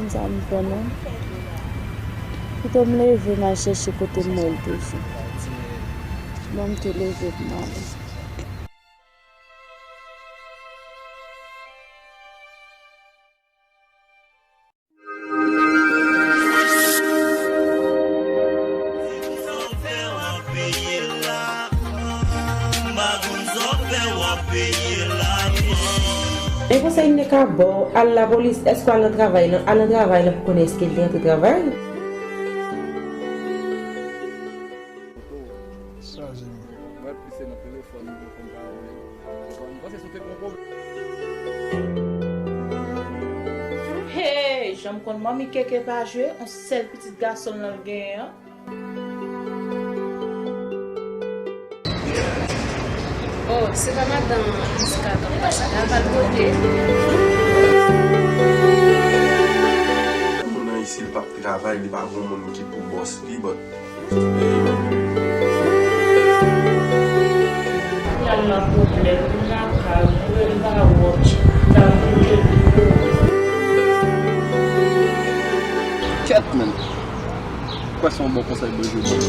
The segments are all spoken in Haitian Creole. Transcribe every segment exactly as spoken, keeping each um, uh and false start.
Sa m fè non. Pito m leve m al chèche kote m wè l toujou. Bon, m tou leve pou m ale. Men konsèy m te ka ba w, al lapolis, èske w al nan travay lan? Al nan travay lan pou konnen èske l te antre travay. Chaje, man. Mwen plis se nan telefòn, telefòn pa vle. Telefòn, mwen panse si w te gen yon pwoblèm. Hey, jan m konn manmi Keke pa jwe, yon sèl pitit gason l lan l genyen an. Oh, se pa madan Iska k ap pase la, pa l pote. Moun nan isi, li p ap travay, li pa gon moun ki pou bòs li, but, l al nan pwoblèm, li lakay, li pa wòch, li pa vle. Kèt, menn. Kwè se yon bon konsèy Bonjou ban.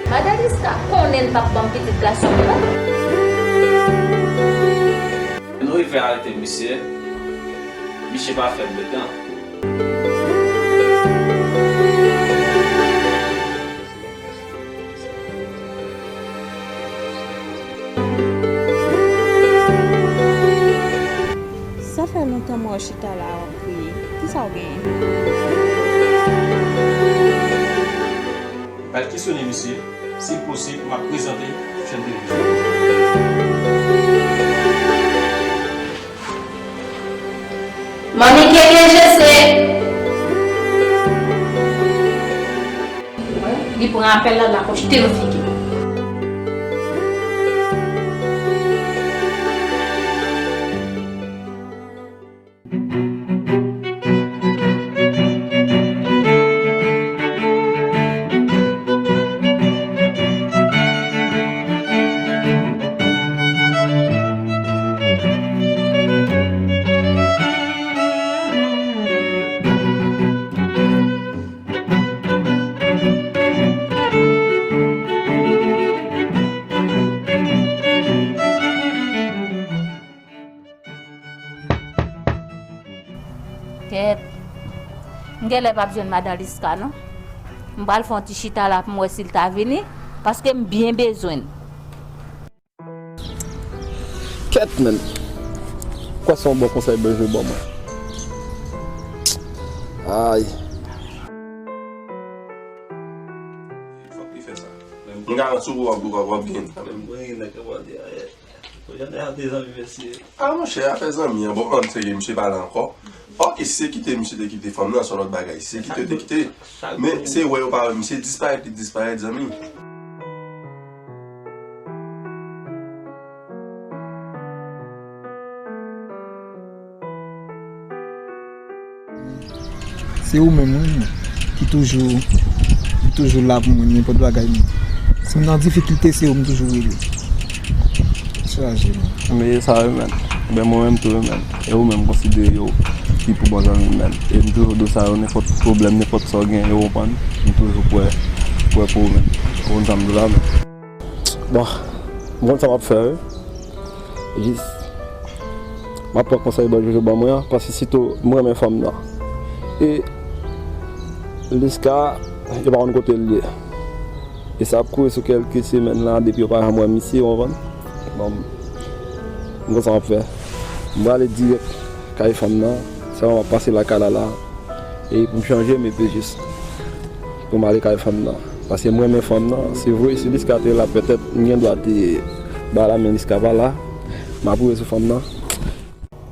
Madan Liska konnen l p ap ban m pitit gason m nan. Nou rive arete misye. Misye pa fèb letan. Sa fè lontan m wè w chita la w ap kriye. Kisa w genyen? Al kesyone misye, si l posib, m ap prezante l sou chèn televizyon. Manmi Keke Jese! Li pran apèl la, l akochte nan figi m. Kèt. M genlè p ap jwenn madan Liska non. M pral fè yon ti chita la pou m wè si l ta vini, paske m byen bezwen l. Kèt, menn. Kwè se yon bon konsèy Bonjou ban mwen. Ay. Fòk li fè sa. M garanti w, w ap, w ap, w ap gen. Menm mwen, nèg la pa di anyen. Ou jan de zanmi, mesye. A, monchè, afè zanmi an, bon, ann serye, misye pa la ankò. Ok, si se kite misye te kite fanm nan, se yon lòt bagay. Si se kite yo te kite. Men se wè yo pa wè misye disparèt, li disparèt, zanmi. Se ou menm, wi, ki toujou, ki toujou la pou mwen, nenpòt bagay, mwen. Si m nan difikilte, se ou m toujou rele. Chaje, mwen. Men e sa, wi, menn. Ben, mwen menm tou, wi, menn. E ou menm, konsidere yo pi pou bon zanmi m, menn. E m toujou di w sa, yo, nenpòt pwoblèm, nenpòt sa w gen, yo, ou konprann, m toujou prè, prè pou ou, menn. Ou konn sa m di w la, menn. Bon, m konn sa m ap fè, wi. Jis, m ap pran konsèy bò Jojo ban mwen an, paske sitou m renmen fanm nan. E Liska, yo pa konn kote l ye. E sa ap kouri sou kèlke semèn la, depi yo pa janm wè misye, w konprann? Bon, m konn sa m ap fè. M prale dirèk kay fanm nan, sèlman m ap pase lakay la la. E pou m chanje, m epi jis pou m ale kay fanm nan. Paske m renmen fanm nan. Se vre, si Liska te la, petèt, m gen dwa te ba la, men Liska pa la. M ap rive sou fanm nan.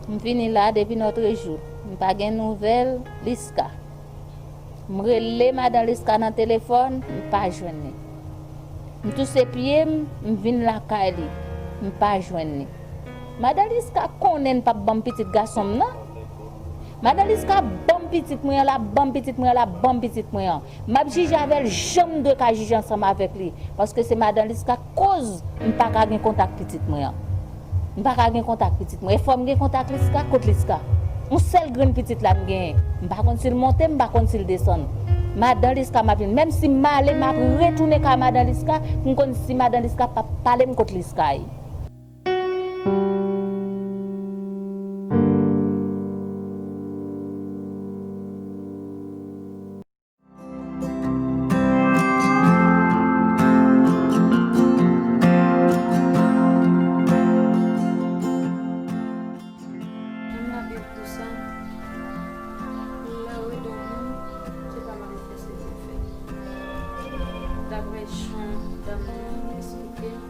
M vini la depi nòtrejou. M pa gen nouvèl Liska. M rele madan Liska nan telefòn, m pa jwenn li. M touse pye m, m vin lakay li, m pa jwenn li. Madan Liska konnen l p ap ban m pitit gason m nan. Madan Liska ban m pitit mwen an, l ap ban m pitit mwen an, l ap ban m pitit mwen an. M ap jije avè l jan m dwe ka jije ansanm avèk li, paske se madan Liska k koz m pa ka gen kontak pitit mwen an. M pa ka gen kontak pitit mwen. E fò m gen kontak Liska? Kot Liska? Yon sèl grenn pitit la m genyen. M pa konn si l monte, m pa konn si l desann. Madan Liska m ap jwenn. Menm si m ale, m ap retounen kay Madan Liska, m konn si Madan Liska p ap pale m kot Liska ye. Menm lavi dousan, lè w ede yon moun, se pa manifeste pou l fè. Daprè jan dam nan esplike m,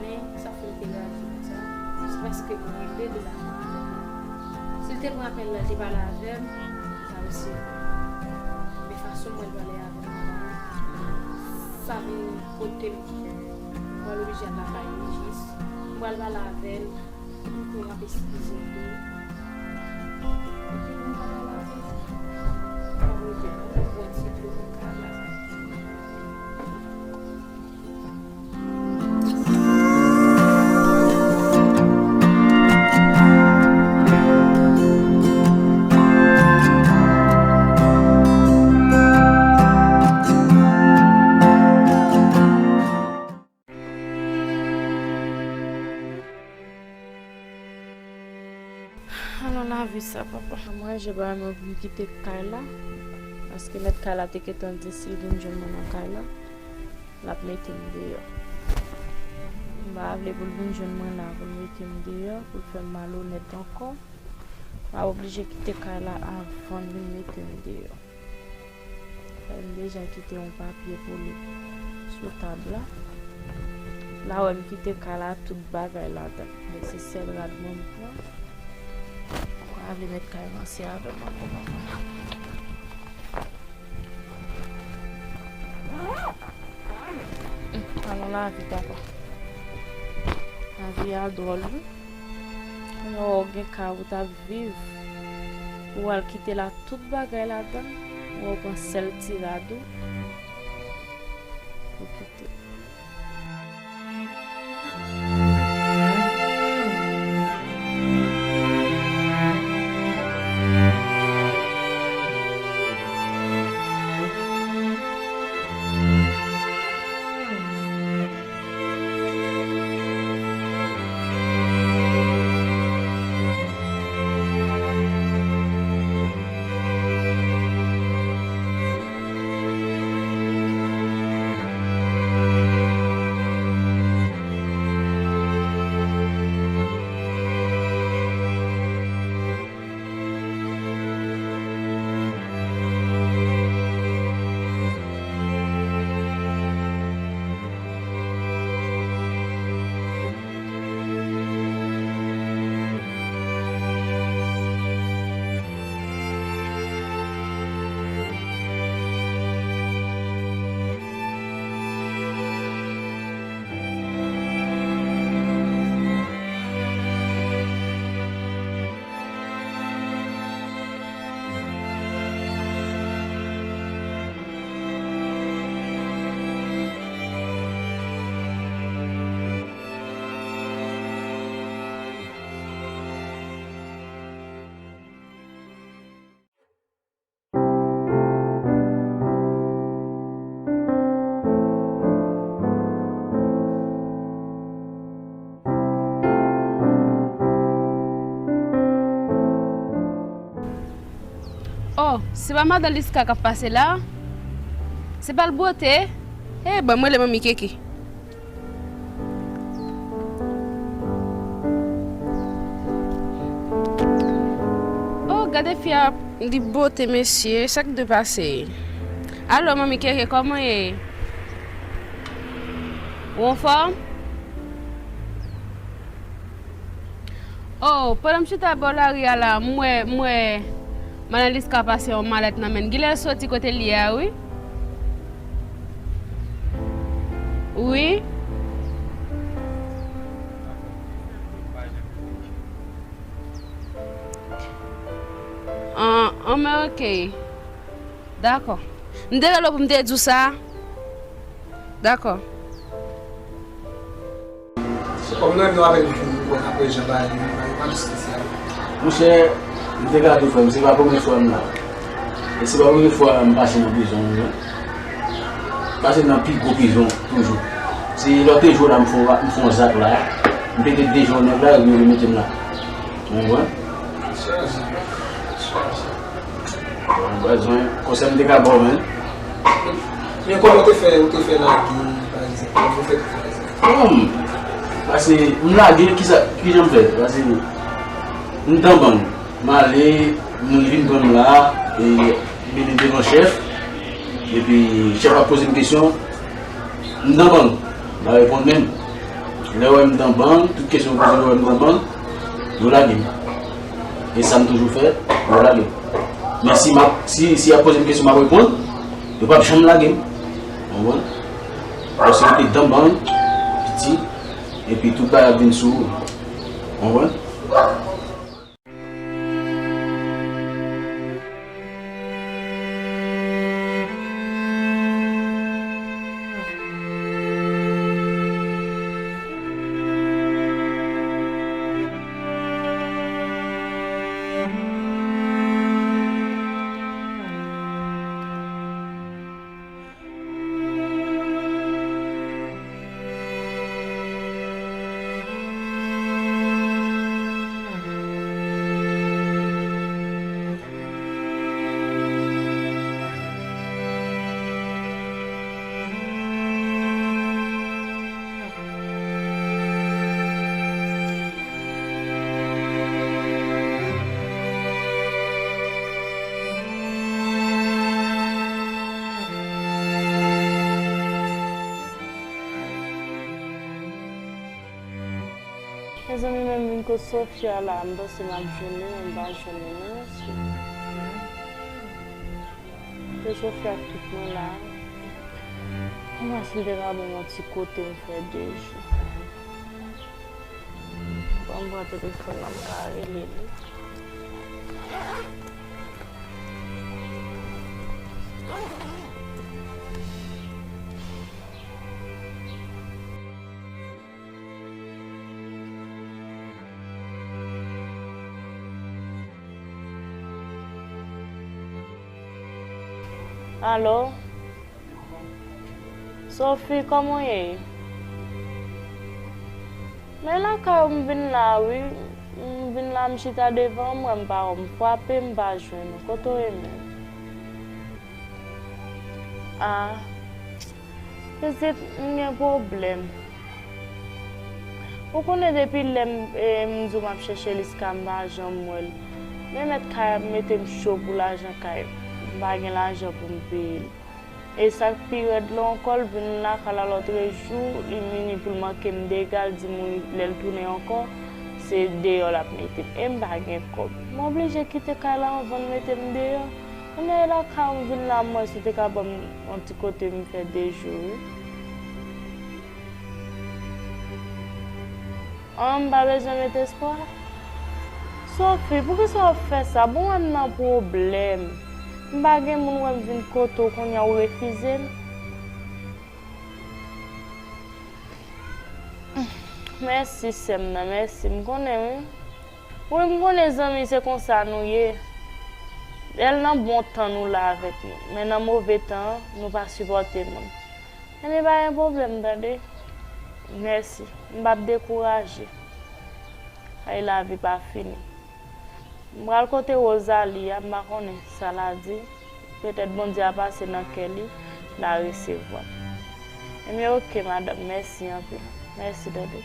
men sa fè m te reyaji konsa, se paske m rive de la. Si l te pran apèl la, l te pale avè m, sa mesye. Men fason m wè l pale avè m, sa vin pote m, mwen oblije al lakay li jis. M pral pale avè l, pou m ap eskize l tou. Epi m pa pale avè l. M ap rete la, m ap bwè ti dlo nan kay la. Alò lavi sa, papa. Mwen, je pa renmen pou m kite kay la, paske mèt kay la te gentan di si l vin jwenn mwen nan kay la, l ap mete m deyò. M pa vle pou l vin jwenn mwen la, pou l mete m deyò, pou l fè m malonèt ankò. M ap oblije kite kay la avan l vin mete m deyò. M deja kite yon papye pou li sou tab la. La wè m kite kay la tout bagay ladan. Men se sèl rad mwen m pran. M pa vle mèt kay ranse avè m ankò, papa. Hum, alon lavi, papa. Lavi a dwòl, wi. Lè w gen kay ou t ap viv, ou al kite la tout bagay ladan, ou pran sèl ti rad ou, ou kite. Oh, se pa madan Liska k ap pase la? Se pa l bwote? Eh, ban m rele manmi Keke. Oh, gade fi a, li bwote mesye, sa k dwe pase? Alo, manmi Keke, kòman ye? Ou anfòm? Oh, pandan m chita bò lari a la, m wè, m wè Madan Liska pase yon malèt nan men l. Genlè l soti kote l ye a, wi. Wi. An, an, men oke. Dakò. M te rele w pou m te di w sa. Dakò. Se kòm nou menm nou avèk nou fini bon apre jan bagay yo, bagay yo pa espesyal. Monchè, M te ka di w, frè m, se pa premye fwa m la. E se pa premye fwa m pase nan prizon, non. M pase nan pi gwo prizon toujou. Se lòt jou la, m fè yon, m fè yon zak la. M pete de je nèg la, epi yo mete m la. Ou konprann? Chaje, chaje. Bon, bezwen konsèy m te ka ba w, men. Men kòman w te fè, ou te fè lage, pa egzanp? Kòman w fè te fè lage? Bon, paske m lage, kisa, kijan m fè? Paske m t an bang. M ale, moun vin pran m la, e vini devan chèf, epi chèf ap poze m kesyon, m nan bang, m pa reponn menm. Lè yo wè m nan bang, tout kesyon yo poze m, yo wè m nan bang, yo lage m. E sa m toujou fè, yo lage m. Men si m ap, si, si y ap poze m kesyon, m ap reponn, yo p ap janm lage m. Ou konprann? Paske yo te nan bang, piti, epi tout bagay ap vin sou ou. Ou konprann? Mezanmi, men m vin kot Sofia la, m panse m ap jwenn li, men m pa jwenn li non, mesye. Se Sofia k tout mwen la. Mwen panse m te ka ban m yon ti kote m fè de jou. Ban m pran telefòn nan, m ka rele li. Alo? Sophie, kòman w ye? Men lakay ou m vin la wi. M vin la, m chita devan, m wè m pa wè w, m frape, m pa jwenn ou. Kote w ye menm? Ah, pitit, m gen pwoblèm. Ou konnen depi lè m, e, m di w m ap chèche Liska, m pa janm wè l. Men mèt kay ap mete m cho pou lajan kay. M pa gen lajan pou m peye l. E sa k pi rèd la ankò, l vin lakay la lòtrejou, li vini pou l manke m dega, l di m wi, lè l tounen ankò, se deyò l ap mete m. E m pa gen kòb. M oblije kite kay la anvan l mete m deyò. Kounye a e lakay ou m vin la, m wè si w te ka ban m yon ti kote m fè de jou wi. An, m pa bezwen met espwa. Sophie, poukisa w ap fè sa? Bon, wè m nan pwoblèm. M pa gen moun, wè m vin kote w, kounye a w refize m. Mèsi, sè m nan, mèsi. M konnen, wi. Wi, m konnen zanmi, se konsa nou ye. Lè l nan bon tan, nou la avèk nou. Men nan move tan, nou pa sipòte moun. Ebyen, pa gen pwoblèm, tande. Mèsi. M p ap dekouraje. Ay, lavi pa fini. M pral kote Rosalie a, m pa konnen sa l a di. Petèt Bondye a pase nan kè li, l a resevwa. Ebyen, oke, madanm, mèsi anpil. Mèsi, tande.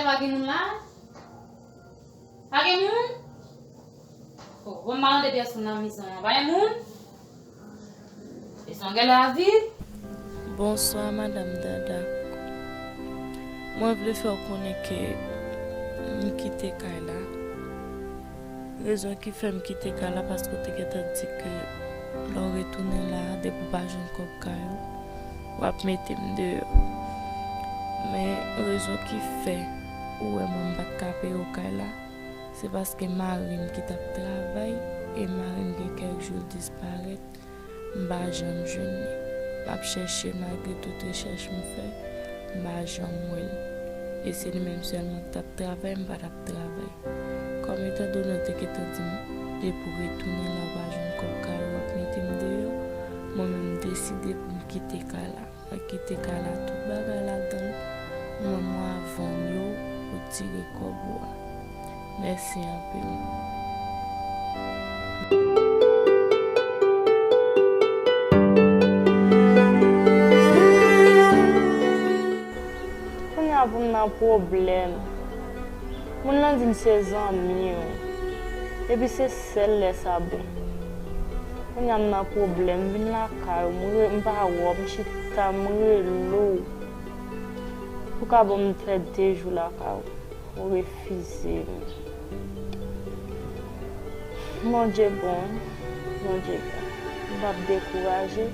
Pa gen moun la? Pa gen moun? Oh, bon, m pa tande pyès moun nan mizon an. Pa gen moun? Mizon an genlè ap vid? Bonswa, Madanm Dada. Mwen vle fè w konnen ke m kite kay la. Rezon ki fè m kite kay la, paske w te gentan di ke lè w retounen la, depi w pa jwenn kòb kay ou, w ap mete m deyò. Men rezon ki fè ou wè mwen m pa t ka peye w kay la, se paske mari m ki t ap travay, e mari m gen kèk jou l disparèt, m pa janm jwenn li. M ap chèche malgre tout rechèch m fè, m pa janm wè l. E se li menm sèlman ki t ap travay, m pa t ap travay. Kòm etandone w te gentan di m, depi w retounen la, w pa jwenn kòb kay ou, w ap mete m deyò, mwen menm m deside pou m kite kay la. Mwen kite kay la, tout bagay ladan l, mwen, mwen vann yo pou tire kòb ou a. Mèsi anpil. Kounye a pou m nan pwoblèm. Moun nan di l se zanmi w. Epi se sèl lè sa bon. Kounye a m nan pwoblèm, m vin lakay ou, m re-, m pa wè w, m chita, m rele w. Ou ka ban m fè de jou lakay ou. Ou refize m. Bondye bon, Bondye bon. M p ap dekouraje.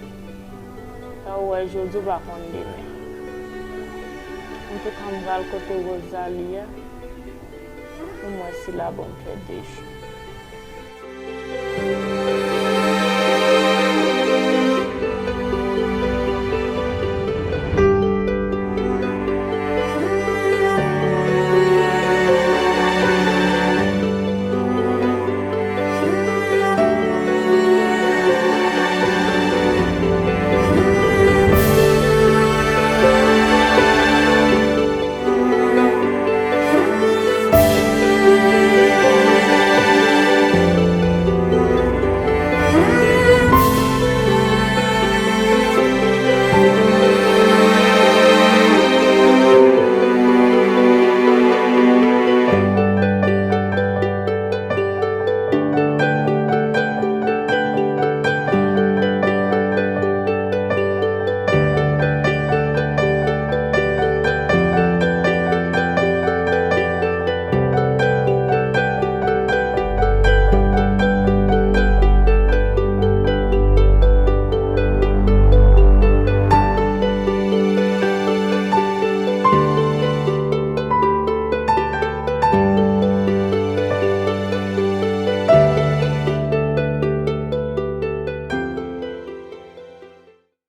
Sa ou wè jodi, ou pa konn demen. Antouka, m pral kote Rosalie a pou m wè si l ap ban m fè de jou.